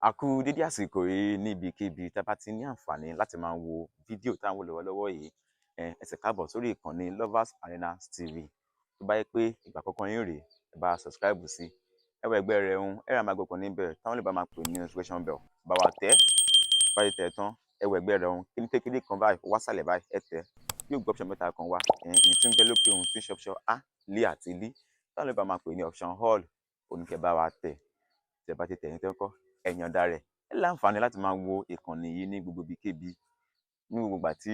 A kú dédé àsìkò yìí níbikíbi tá a bá ti ní àǹfààní láti máa wo fídíò tá à ń wò lọ́wọ́lọ́wọ́ yìí. Ẹ sì káàbọ̀ sórí ìkànnì Lovers Arena TV. Tó bá yẹ pé ìgbà àkọ́kọ́ yín rèé, ẹ bá subscribe sí ẹ wọ ẹgbẹ́ rẹ̀ ń ẹ rà máa gbọ̀kan níbẹ̀ táwọn lè bá máa pè ní notification bell, bá wa tẹ̀. Bá ti tẹ̀ tán, ẹ wọ ẹgbẹ́ rẹ̀ ń kí ní kékeré kan báyìí, ó wá sàlẹ̀ báyìí, ẹ tẹ̀, yóò gbé option mẹ́ta kan wá. Èyí tí ń bẹ lókè òun tí ń ṣe option A, L àti L, táwọn lè bá máa pè ní option all, oníkẹ́ bá wa tẹ̀. Tẹ̀ bá ti tẹ̀ yín tán kọ́, ẹ̀yàn dá rẹ̀, ẹ láǹfààní láti máa wo ìkànnì yìí ní gbogbo ibikíbi, ní gbogbo ìgbà tí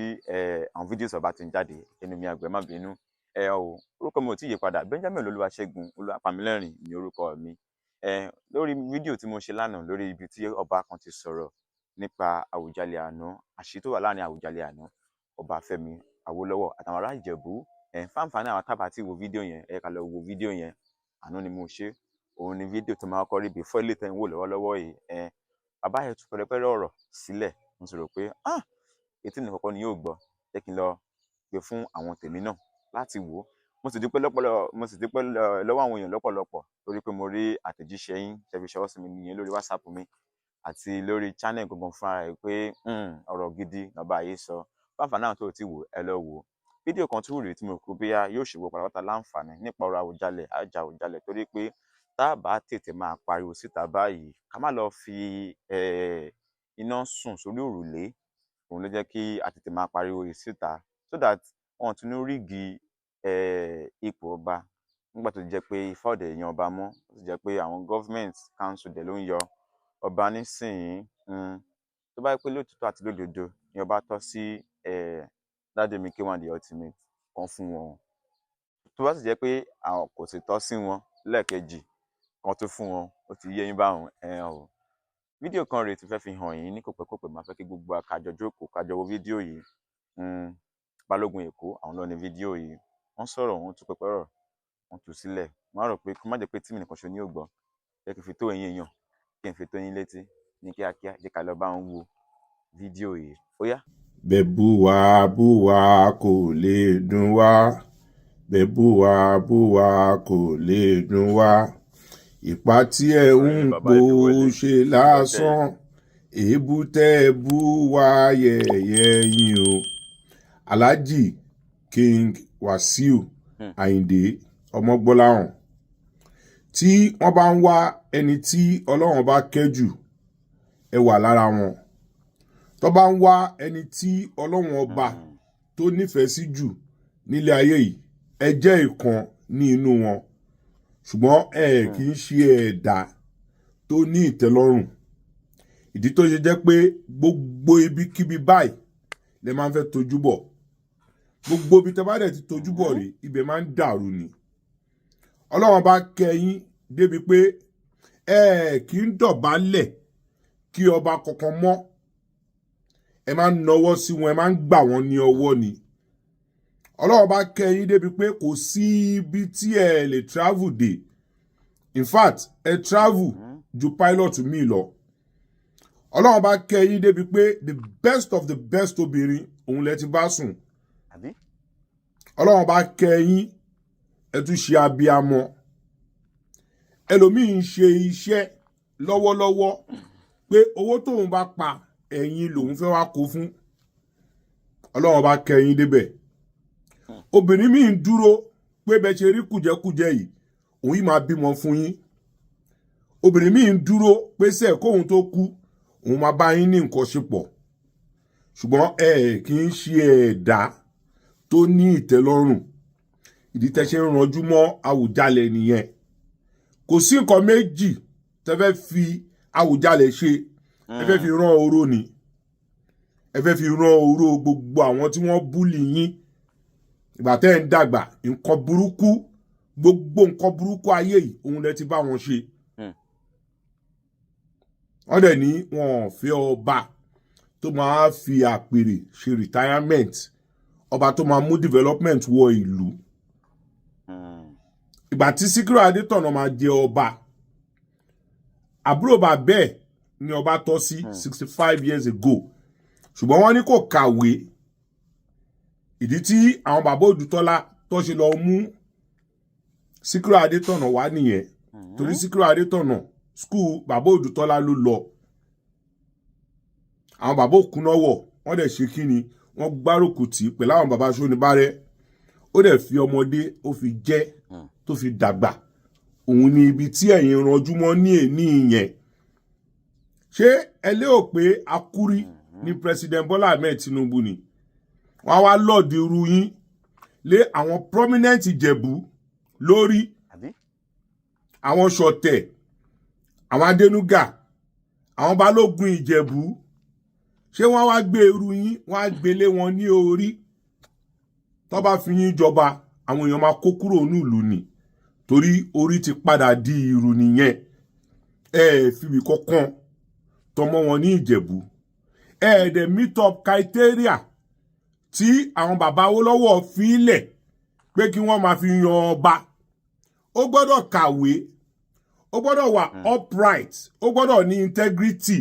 àwọn fídíò sọ̀ bá ti ń jáde. Ẹnu mi àgbẹ̀, má bínú ẹ o, orúkọ mi ò tí ì yí padà. Benjamin Olúwaṣẹ́gun Olúwapamílẹ́rìn ní orúkọ mi. Lórí fídíò tí mo ṣe lánàá lórí ibi tí ọba kan ti sọ̀rọ̀ nípa Àwùjalẹ̀ àná, àṣírí tó wà láàrin Àwùjalẹ̀ àná, Ọbáfẹ́mi Awólọ́wọ̀ àtàwọn ará Ìjẹ̀bú, fáǹfààní àwọn tábà tí wo fídíò yẹn, ẹ ká lọ wo fídíò yẹn. Àná ni mo ṣe, òun ni fídíò tó máa kọ́ rí before ilé tẹ́ ń wò lọ́wọ́lọ́wọ́ yìí. Bàbá yẹn tú pẹrẹpẹrẹ ọ̀rọ̀ sílẹ̀. Mo sì rò pé ah, etí mi kọ̀ọ̀kan ni yóò gbọ́, jẹ́ kí n lọ gbé fún àwọn tèmi náà láti wò ó. Mo sì dúpẹ́ lọ́pọ̀lọ́, mo sì dúpẹ́ lọ́wọ́ àwọn èèyàn lọ́pọ̀lọpọ̀ torí pé mo rí àtẹ̀jíṣẹ́ yín tẹ́ fi ṣọwọ́ sí mi nìyẹn lórí WhatsApp mi àti lórí channel gbọ̀ngàn fúnra rẹ̀ pé ọ̀rọ̀ gidi lọ́ba yìí sọ. Fáǹfààní àwọn tó ti wò, ẹ lọ wò ó. Fídíò kan tún rèé tí mo rò pé bóyá yóò ṣèwọ pátápátá láǹfààní nípa ọ̀rọ̀ Àwùjalẹ̀, àjà Àwùjalẹ̀, torí pé tá a bá tètè máa pariwo síta báyìí, ká má lọ fi iná sùn sórí òrùlé, òun ló jẹ́ kí a tètè máa pariwo yìí síta so that wọn tún ní rígi ipò ọba nígbà tó jẹ́ pé Ifá ọ̀dẹ̀ yan ọba mọ́, ó sì jẹ́ pé àwọn government council dẹ̀ ló ń yọ ọba nísìnyí. Tó bá jẹ́ pé lótìítọ́ àti lódodo ni ọba tọ́ sí daddy mi K1 The Ultimate kan fún wọn, tó bá sì jẹ́ pé àwọn kò sì tọ́ sí wọn lẹ́ẹ̀kejì kan tó fún wọn, ó ti yé yín báwọn ẹ o. Fídíò kan rèé tí fẹ́ fi hàn yín ní kòpẹ́kòpẹ́, máa fẹ́ kí gbogbo wa ká jọ jókòó, ká jọ wo fídíò yìí. Balógun Èkó, àwọn ló ní fídíò yìí. Wọ́n sọ̀rọ̀, wọ́n tú pẹpẹ ọ̀rọ̀, wọ́n tú sílẹ̀. Wọ́n á rò pé kó má jẹ́ pé tí mi nìkan ṣo ní ò gbọ́, jẹ́ kí n fi tó ẹ̀yin èèyàn, kí n fi tó yín létí ní kíákíá. Jẹ́ ká lọ bá wọn wo fídíò yìí, ó yá. Bẹ́ẹ̀ bú wa bú wa, kò lè dùn wá. Bẹ́ẹ̀ bú wa bú wa, kò lè dùn wá. Ìpà tí ẹ ń Bàbá po ẹ ti wọlé. ṣe lásán, èébú tẹ́ ẹ bú wa, yẹ̀yẹ́ yín o. Alhaji King Wasiu Ayinde Ọmọgbọ́láhàn, tí wọ́n bá ń wá ẹni tí Ọlọ́run bá kẹ́ jù, ẹ wà lára wọn. Tó bá ń wá ẹni tí Ọlọ́run Ọba tó nífẹ̀ẹ́ sí jù nílé ayé yìí, ẹ jẹ́ ìkan ní inú wọn. Ṣùgbọ́n ẹ kì í ṣe ẹ̀dá tó ní ìtẹ́lọ́rùn. Ìdí tó ṣe jẹ́ pé gbogbo ibikíbi báyìí lẹ máa ń fẹ́ tojú bọ̀, gbogbo ibi tẹ́ bá dẹ̀ ti tojú bọ̀ rí, ibẹ̀ máa ń dàrú ni. Ọlọ́run bá kẹ́ yín débi pé ẹ kì í dọ̀bálẹ̀ kí ọba kankan mọ́. Ẹ máa ń nọwọ́ sí wọn, ẹ máa ń gbà wọ́n ní ọwọ́ ni. Ọlọ́run bá kẹ́ yín débi pé kò sí ibi tí ẹ lè travel dé. In fact, ẹ travel ju pilot mi lọ. Ọlọ́run bá kẹ́ yín débi pé the best of the best obìnrin òun lẹ ti bá sùn. Àbí? Ọlọ́run bá kẹ́ yín, ẹ tún ṣe abiyamọ. Ẹlòmíì ń ṣe iṣẹ́ lọ́wọ́lọ́wọ́ pé owó tóun bá pa, ẹ̀yin lòun fẹ́ wá kó fún. Ọlọ́run bá kẹ́ yín débẹ̀. Obìnrin míì ń dúró pé bẹ́ẹ̀ ṣe rí kùjẹ́kùjẹ́ yìí, òun yìí máa bímọ fún yín. Obìnrin míì ń dúró pé sẹ́ẹ̀ kóun tó kú, òun máa bá yín ní nǹkan ṣe pọ̀. Ṣùgbọ́n ẹ kì í ṣe ẹ̀dá tó ní ìtẹ́lọ́rùn. Ìdí tẹ́ ṣe ń ranjú mọ́ Àwùjalẹ̀ nìyẹn. Kò sí nǹkan méjì tẹ́ fẹ́ fi Àwùjalẹ̀ ṣe. Ẹ fẹ́ fi rán oró ni. Ẹ fẹ́ fi rán oró gbogbo àwọn tí wọ́n bully yín ìgbà tẹ́ ẹ̀ ń dàgbà. Nǹkan burúkú, gbogbo nǹkan burúkú ayé yìí, òun lẹ ti bá wọn ṣe. Wọ́n dẹ̀ ní wọn ò fẹ́ ọba tó máa fi àpèrè ṣe retirement, ọba tó máa mú development wọ ìlú. Ìgbà tí Síkírù Adétọ̀nà máa jẹ ọba, àbúrò bàbá ẹ̀ ni ọba tọ́ sí 65 years ago, ṣùgbọ́n wọ́n ní kò kàwé. Ìdí tí àwọn bàbá Òdùtọ́lá tó ṣe lọ mú Síkírù Adétọ̀nà wá nìyẹn, torí Síkírù Adétọ̀nà, school bàbá Òdùtọ́lá ló lọ. Àwọn bàbá Òkúnáwọ̀, wọ́n dẹ̀ ṣe kí ni, wọ́n gbárùkù tì í pẹ̀lú àwọn bàbá Ṣónibárẹ́. Ó dẹ̀ fi ọmọdé, ó fi jẹ́ tó fi dàgbà. Òun ni ibi tí ẹ̀yin ranjú mọ́ ní èní yẹn. Ṣé ẹ lérò pé akúrí ní President Bola Ahmed Tinubu ni wọ́n á wá lord irú yín lé àwọn prominent Ìjẹ̀bú lórí? Àbí? Àwọn Ṣọ̀tẹ̀, àwọn Adénúgà, àwọn Balógun Ìjẹ̀bú, ṣé wọ́n wá gbé irú yín, wọ́n á gbélé wọn ní orí? Tó bá fi yín jọba, àwọn èèyàn máa kó kúrò nílùú ni, torí orí ti padà di irú nìyẹn. Ẹ ẹ fìbí kankan tọmọ wọn ní Ìjẹ̀bú. Ẹ ẹ dẹ̀ meet up criteria tí àwọn bàbá Awólọ́wọ̀ fi lẹ̀ pé kí wọ́n máa fi yan ọba. Ó gbọ́dọ̀ kàwé, ó gbọ́dọ̀ wà upright, ó gbọ́dọ̀ ní integrity.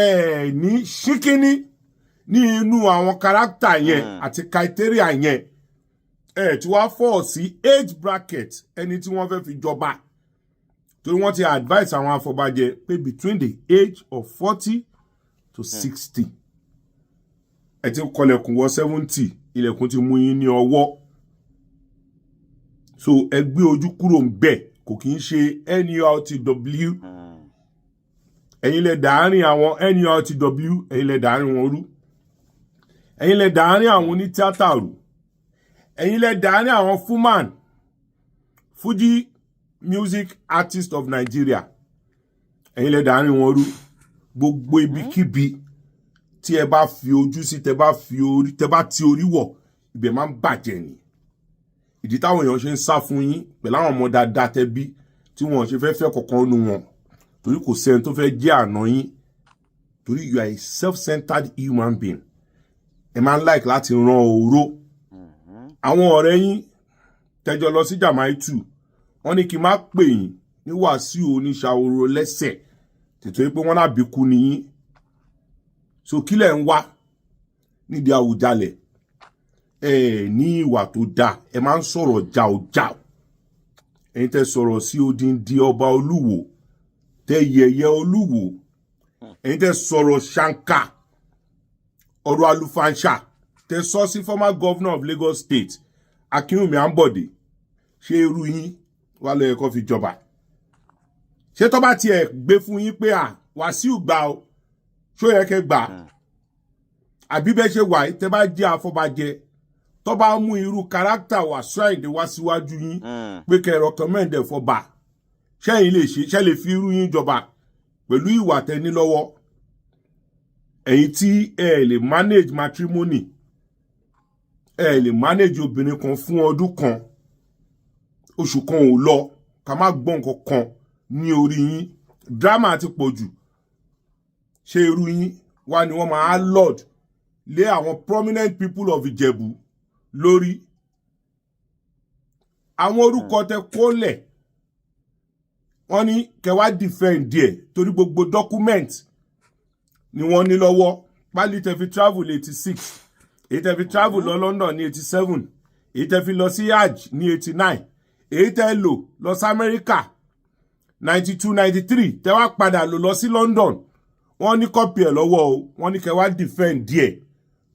Ẹ ní ṣíkíní ní inú àwọn character yẹn àti criteria yẹn. Ẹ tí wàá fall sí age bracket ẹni tí wọ́n fẹ́ fi jọba, torí wọ́n ti advice àwọn afọbajẹ pé between the age of 40 to 60. Ẹ ti kọlẹ̀kùn wọ 70, ilẹ̀kùn ti mú yín ní ọwọ́. So ẹ gbé ojú kúrò ń bẹ̀. Kò kì í ṣe NURTW. Ẹ̀yin lẹ dàárín àwọn NURTW, ẹ̀yin lẹ dàárín wọn rú, ẹ̀yin lẹ dàárín àwọn onítíátà rú, ẹ̀yin lẹ dàárín àwọn Fuman, Fuji Music Artist of Nigeria, ẹ̀yin lẹ dàárín wọn rú. Gbogbo ibikíbi tí ẹ bá fi ojú sí, tẹ bá fi orí, tẹ bá ti orí wọ̀, ibẹ̀ máa ń bàjẹ́ ni. Ìdí táwọn èèyàn ṣe ń sá fún yín pẹ̀lú àwọn ọmọ dáadáa tẹ bí, tí wọn ṣe fẹ́ fẹ́ kọ̀ọ̀kan nu wọn, torí kò sẹ́ni tó fẹ́ jẹ́ àná yín, torí you are a self-centered human being. Ẹ máa ń like láti ran òró. Àwọn ọ̀rẹ́ yín tẹjọ lọ sí Jamaitu, wọ́n ní kí n má pè yín ní Wàsíù oníṣàwòrò lẹ́sẹ̀ tètè pé wọ́n náà ni yín. So kílẹ̀ ń wá nídìí Àwùjalẹ̀? Ẹ ní ìwà tó dáa, ẹ máa ń sọ̀rọ̀ jàùjàù. Ẹ̀yin tẹ́ sọ̀rọ̀ sí odindi ọba Olúwo, tẹ́ yẹ̀yẹ́ Olúwo, ẹ̀yin tẹ́ sọ̀rọ̀ ṣàǹkà, ọ̀rọ̀ àlùfàǹṣà tẹ́ sọ sí former governor of Lagos State, Akínwùmí Àǹbọ̀dé, ṣé irú yín wà lóye kó fi jọba? Ṣé tó bá tiẹ̀ gbé fún yín pé à Wàsíù gbà ó, ṣó yẹ kẹ́ gbà? Àbí bẹ́ẹ̀ ṣe wà yìí, tẹ́ bá jẹ́ afọbajẹ, tó bá mú irú character Wàsíù Àyìndé wá síwájú yín pé kẹ́ ẹ recommend ẹ̀ fọba, ṣẹ́yìn lè ṣe? Ṣẹ́ lè fi irú yín jọba pẹ̀lú ìwà tẹ́ní lọ́wọ́? Ẹ̀yin tí ẹ lè manage matrimony, ẹ lè manage obìnrin kan fún ọdún kan, oṣù kan ò lọ, ká má gbọ́ nǹkan kan ní orí yín, drama ti pọ̀ jù. Ṣé irú yín wá ni wọ́n máa lord lé àwọn prominent people of Ìjẹ̀bú lórí? Àwọn orúkọ tẹ kólẹ̀, wọ́n ní kẹ́ wá defend díẹ̀, torí gbogbo document ni wọ́n ní lọ́wọ́. Pálí tẹ fi travel 86, èyí tẹ fi travel lọ London ní 87, èyí tẹ fi lọ sí hajj ní 89, èyí tẹ lò lọ sí Amẹ́ríkà 92, 93, tẹ wá padà lò lọ sí London, wọ́n ní copy ẹ̀ lọ́wọ́ o. Wọ́n ní kẹ́ wá defend díẹ̀,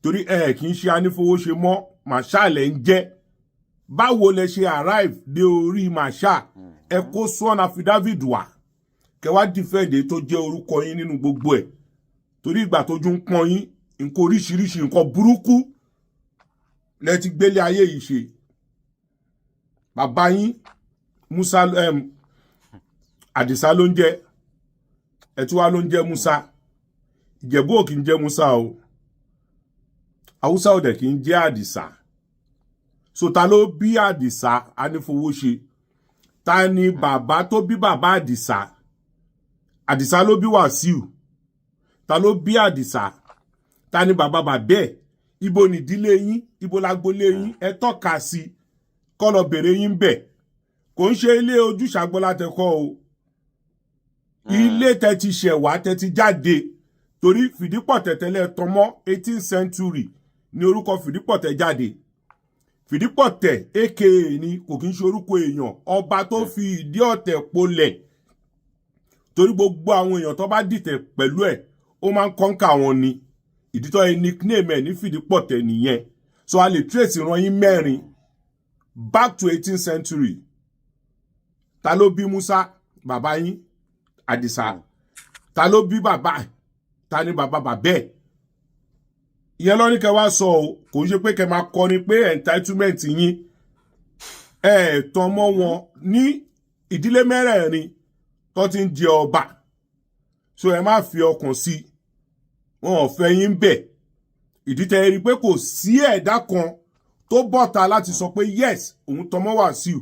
torí ẹ kì í ṣe anífowóṣe mọ́, marshal ẹ̀ ń jẹ́. Báwo lẹ ṣe arrive dé orí marshal? Ẹ kó sworn affidavit wá, kẹ́ wá defend èyí tó jẹ́ orúkọ yín nínú gbogbo ẹ̀, torí ìgbà tójú ń pọ́n yín, nǹkan oríṣiríṣi, nǹkan burúkú lẹ ti gbélé ayé yìí ṣe. Bàbá yín Musa, Àdìsá ló ń jẹ́, ẹtú wa ló ń jẹ́ Musa. Ìjẹ̀bú ò kì í jẹ́ Musa o, Haúsá ò dẹ̀ kì í jẹ́ Àdìsá. So ta ló bí Àdìsá Anífowóṣe? Ta ni bàbá tó bí bàbá Àdìsá? Àdìsá ló bí Wàsíù. Ta ló bí Àdìsá? Ta ni bàbá bàbẹ́ ẹ̀? Ibo nìdílé yín? Ibo lágbolé yín? Ẹ tọ́ka sí kọ́ lọ bèrè yín bẹ̀. Kò ń ṣe ilé ojúṣàgbọ́lá tẹ kọ́ o, ilé tẹ ti ṣẹ̀ wá, tẹ ti jáde, torí Fìdípọ̀tẹ̀ tẹ́lẹ̀ tọmọ́ 18th century ní orúkọ Fìdípọ̀tẹ̀ jáde. Fìdípọ̀tẹ̀ aka ni, kò kí ń ṣe orúkọ èèyàn. Ọba tó fi ìdí ọ̀tẹ̀ polẹ̀, torí gbogbo àwọn èèyàn tó bá dìtẹ̀ pẹ̀lú ẹ̀, ó máa ń conquer wọn ni. Ìdí tó yẹ nickname ẹ̀ ní Fìdípọ̀tẹ̀ nìyẹn. So a lè trace ìran yín mẹ́rin back to 18th century. Ta ló bí Musa, bàbá yín Àdìsá? Ta ló bí bàbá ẹ̀? Ta ni bàbá bàbá ẹ̀? Ìyẹn lọ ní kẹ́ wá sọ o. Kò ń ṣe pé kẹ́ máa kọrin pé entitlement yín ẹ tán mọ́ wọn ní ìdílé mẹ́rẹ̀ẹ̀rin tó ti ń jẹ ọba. So ẹ má fi ọkàn sí i, wọn ò fẹ́ yín bẹ̀. Ìdí tẹ́ ẹ rí i pé kò sí ẹ̀dá kan tó bọ́ta láti sọ pé yes, òun tọmọ Wàsíù.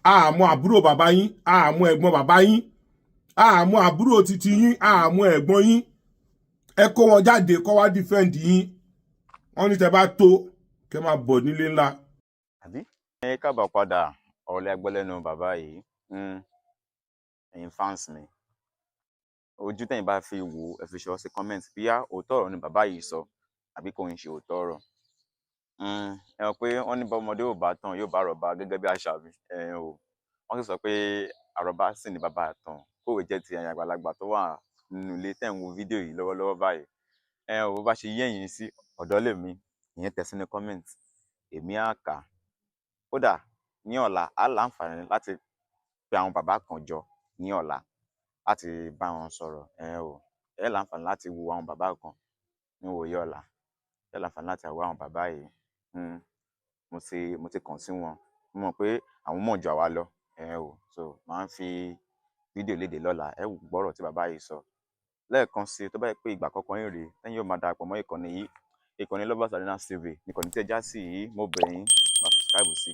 Àmọ́ àbúrò bàbá yín, àmọ́ ẹ̀gbọ́n bàbá yín, àmọ́ àbúrò titi yín, àmọ́ ẹ̀gbọ́n yín. Ẹ kó wọn jáde kó wá defend yín. Wọ́n ní tẹ́ bá tó kẹ́ máa bọ̀ nílé ńlá. Àbí. Ẹ káàbọ̀ padà. Ọ̀rọ̀ lẹ gbọ́ lẹ́nu bàbá yìí. Ẹ̀yin fans mi, ojú tẹ̀yin bá fi wò ó, ẹ fi ṣọwọ́ sí comment bíyá òótọ́ ọ̀rọ̀ ni bàbá yìí sọ àbí kò ń ṣe òótọ́ ọ̀rọ̀. Ẹ mọ̀ pé wọ́n ní bọ́mọdé ò bá tán yóò bá àrọ́bá, gẹ́gẹ́ bí àṣà mi. Ẹ o, wọ́n sì sọ pé àrọ́bá sì ní bàbá àtàn. Kóòwé jẹ́ ti ẹ̀yin àgbàlagbà tó wà nínú ilé tẹ̀ ń wo fídíò yìí lọ́wọ́lọ́wọ́ báyìí. Ẹ ò bó bá ṣe yé ẹ̀yin sí ọ̀dọ́ lèmi, ìyẹn tẹ̀ sínú comment, èmi á kà á. Kódà ní ọ̀la, á láǹfààní láti pe àwọn bàbá kan jọ ní ọ̀la láti bá wọn sọ̀rọ̀. Ẹ ò ẹ láǹfààní láti wo àwọn bàbá kan ní ìwòyí ọ̀la. Ẹ láǹfààní láti wo àwọn bàbá yìí. Mo ti kàn sí wọn, mo mọ̀ pé àwọn mọ̀ ju àwa lọ. Ẹ ò so máa ń fi fídíò léde lọ́la, ẹ gbọ́rọ̀ tí bàbá yìí sọ. Lẹ́ẹ̀kan sí i, tó bá yẹ pé ìgbà àkọ́kọ́ yín rèé lẹ́yìn yóò máa darapọ̀ mọ́ ìkànnì yìí, ìkànnì Lovers Arena TV, ìkànnì tí ẹ já sí yìí, mo bẹ̀ yín, bá subscribe sí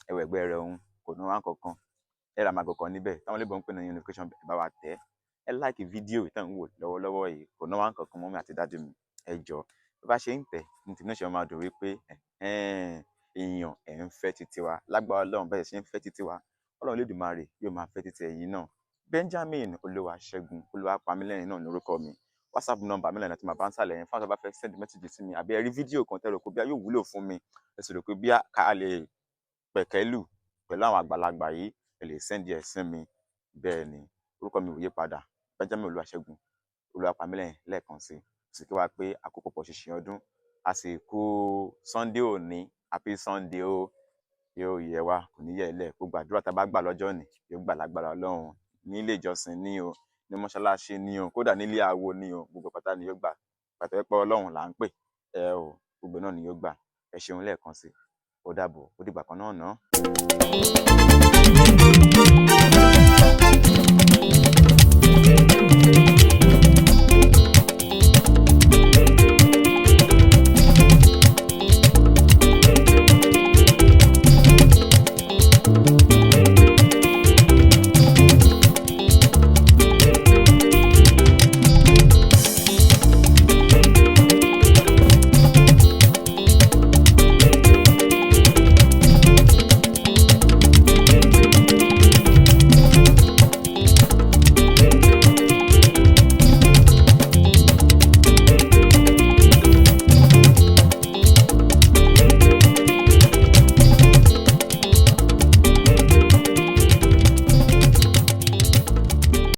ẹwẹ̀ ẹgbẹ́ rẹ̀ òun kò ní wá kankan. Ẹ rà máa gọ̀kan níbẹ̀ táwọn olóògbé ń pè ní notification, ẹ bá wa tẹ̀. Ẹ like fídíò ìtàn ń wò lọ́wọ́lọ́wọ́ yìí, kò ní wá kankan. Mummy àti daddy mi, ẹ jọ, bí bá ṣe ń tẹ̀ ní tìǹbù ṣe máa dùn wípé èèyàn ẹ̀ ń fẹ́ títí wa. Lágbára Ọlọ́run, bẹ́ẹ̀ ṣe ń fẹ́ títí wa, Ọlọ́run Olódùmarè yóò máa fẹ́ títí ẹ̀yin náà. Benjamin Olúwaṣẹ́gun Olúwapamílẹ́rìn náà ní orúkọ mi. WhatsApp number mi lẹ́nu tí màá bá ń sàlẹ̀ yẹn fún àwọn tó bá fẹ́ send message sí mi, àbí ẹ rí fídíò kan tẹ́ rò pé bí yóò wúlò fún mi, ẹ sì rò pé bí ká lè pẹ̀kẹ́lù pẹ̀lú àwọn àgbàlagbà yìí, ẹ lè send ẹ̀ sí mi. Bẹ́ẹ̀ ni, orúkọ mi ò yí padà, Benjamin Olúwaṣẹ́gun Olúwapamílẹ́rìn. Lẹ́ẹ̀kan sí, sì kí wá pé àkókò pọ̀ ṣinṣin ọdún, àsìkò Sunday òní, happy Sunday o. Yóò yẹ wá, kò ní yẹ ilẹ̀. Gbogbo àdúrà tá a bá gbà lọ́jọ́ ní yóò gbà lágbára Ọlọ́run, nílé ìjọsìn ní o, ní mọ́ṣáláṣí ní o, kódà nílé awo ní o, gbogbo pátá ni yóò gbà. Pàtó pé Ọlọ́run là ń pè ẹ o, gbogbo náà ni yóò gbà. Ẹ ṣeun lẹ́ẹ̀kan sí. Ó dàbọ̀, ó dìgbà kan náà ná.